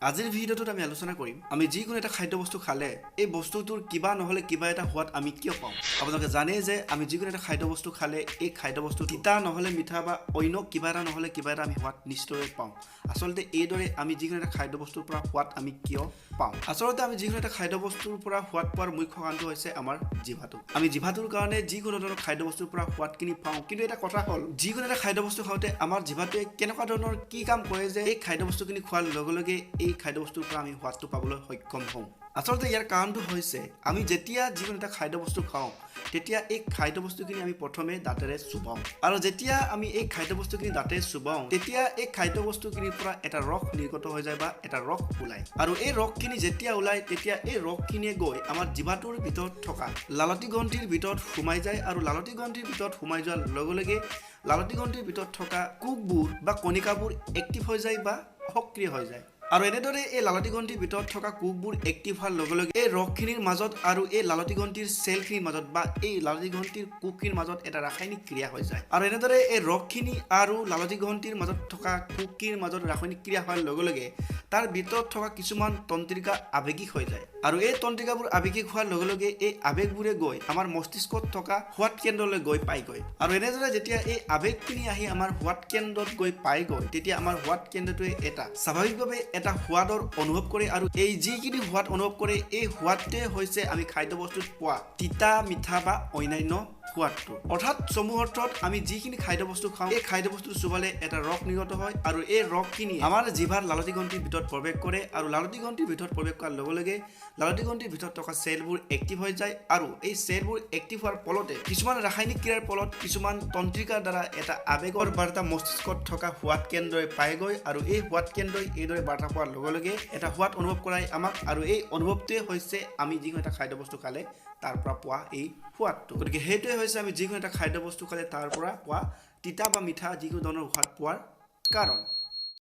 আজিৰ ভিডিঅ'টোত আমি আলোচনা কৰিম, আমি যিকোনো এটা খাদ্য বস্তু খালে এই বস্তুটোৰ কিবা নহ'লে কিবা এটা সোৱাদ আমি কিয় পাওঁ। আপোনালোকে জানেই যে আমি যিকোনো এটা খাদ্য বস্তু খালে এই খাদ্য বস্তু তিতা নহ'লে মিঠা বা অন্য কিবা এটা নহ'লে কিবা এটা আমি সোৱাদ নিশ্চয় পাওঁ। আচলতে এইদৰে আমি যিকোনো এটা খাদ্য বস্তুৰ পৰা সোৱাদ আমি কিয় পাওঁ? আচলতে আমি যিকোনো এটা খাদ্য বস্তুৰ পৰা সোৱাদ পোৱাৰ মুখ্য কাৰণটো হৈছে আমাৰ জিভাটো। আমি জিভাটোৰ কাৰণে যিকোনো ধৰণৰ খাদ্য বস্তুৰ পৰা সোৱাদখিনি পাওঁ। কিন্তু এটা কথা হ'ল, যিকোনো এটা খাদ্য বস্তু খাওঁতে আমাৰ জিভাটোৱে কেনেকুৱা ধৰণৰ কি কাম কৰে যে এই খাদ্য বস্তুখিনি খোৱাৰ লগে লগে এই খাদ্য বস্তুৰ পৰা আমি সোৱাদটো পাবলৈ সক্ষম হওঁ? আচলতে ইয়াৰ কাৰণটো হৈছে, আমি যেতিয়া যিকোনো এটা খাদ্য বস্তু খাওঁ, তেতিয়া এই খাদ্য বস্তুখিনি আমি প্ৰথমে দাঁতেৰে চোবাওঁ। আৰু যেতিয়া আমি এই খাদ্য বস্তুখিনি দাঁতেৰে চোবাওঁ, তেতিয়া এই খাদ্য বস্তুখিনিৰ পৰা এটা ৰস নিৰ্গত হৈ যায় বা এটা ৰস ওলায়। আৰু এই ৰসখিনি যেতিয়া ওলায়, তেতিয়া এই ৰসখিনিয়ে গৈ আমাৰ জিভাটোৰ ভিতৰত থকা লালতি গ্ৰন্থিৰ ভিতৰত সোমাই যায়। আৰু লালতি গ্ৰন্থিৰ ভিতৰত সোমাই যোৱাৰ লগে লগে লালতি গ্ৰন্থিৰ ভিতৰত থকা কোষবোৰ বা কণিকাবোৰ এক্টিভ হৈ যায় বা সক্ৰিয় হৈ যায়। আৰু এনেদৰে এই লালতি গ্ৰন্থিৰ ভিতৰত থকা কোষবোৰ এক্টিভ হোৱাৰ লগে লগে এই ৰসখিনিৰ মাজত আৰু এই লালতি গ্ৰন্থিৰ চেলখিনিৰ মাজত বা এই লালতি গ্ৰন্থিৰ কোষখিনিৰ মাজত এটা ৰাসায়নিক ক্ৰিয়া হৈ যায়। আৰু এনেদৰে এই ৰসখিনি আৰু লালতি গ্ৰন্থিৰ মাজত থকা কোষখিনিৰ মাজত ৰাসায়নিক ক্ৰিয়া হোৱাৰ লগে লগে তাৰ ভিতৰত থকা কিছুমান তন্ত্ৰিকা আৱেগিক হৈ যায়। আৰু এই তন্ত্ৰিকাবোৰ আৱেগিক হোৱাৰ লগে লগে এই আৱেগবোৰে গৈ আমাৰ মস্তিষ্কত থকা সোৱাদ কেন্দ্ৰলৈ গৈ পায়গৈ। আৰু এনেদৰে যেতিয়া এই আৱেগখিনি আহি আমাৰ সোৱাদ কেন্দ্ৰত গৈ পায়গৈ, তেতিয়া আমাৰ সোৱাদ কেন্দ্ৰটোৱে এটা স্বাভাৱিকভাৱে এটা সোৱাদৰ অনুভৱ কৰে। আৰু এই যিখিনি সোৱাদ অনুভৱ কৰে, এই সোৱাদটোৱে হৈছে আমি খাদ্য বস্তুত পোৱা তিতা, মিঠা বা অন্যান্য সোৱাদটো। অৰ্থাৎ চমু অৰ্থত আমি যিখিনি খাদ্য বস্তু খাওঁ, এই খাদ্য বস্তু চোবালে এটা ৰস নিৰ্গত হয় আৰু এই ৰসখিনি আমাৰ জিভাৰ লালতি গ্ৰন্থিৰ ভিতৰত প্ৰৱেশ কৰে। আৰু লালতি গ্ৰন্থিৰ ভিতৰত প্ৰৱেশ কৰাৰ লগে লগে লালতি গ্ৰন্থিৰ ভিতৰত থকা চেলবোৰ এক্টিভ হৈ যায়। আৰু এই চেলবোৰ এক্টিভ হোৱাৰ ফলতে কিছুমান ৰাসায়নিক ক্ৰিয়াৰ ফলত কিছুমান তন্ত্ৰিকাৰ দ্বাৰা এটা আৱেগৰ বাৰ্তা মস্তিষ্কত থকা সোৱাদ কেন্দ্ৰই পায়গৈ। আৰু এই সোৱাদ কেন্দ্ৰই এইদৰে বাৰ্তা পোৱাৰ লগে লগে এটা সোৱাদ অনুভৱ কৰাই আমাক। আৰু এই অনুভৱটোৱে হৈছে আমি যিকোনো এটা খাদ্য বস্তু খালে তাৰ পৰা পোৱা এই সোৱাদটো। গতিকে সেইটোৱে হৈছে আমি যিকোনো এটা খাদ্য বস্তু খালে তাৰ পৰা পোৱা তিতা বা মিঠা যিকোনো ধৰণৰ সোৱাদ পোৱাৰ কাৰণ।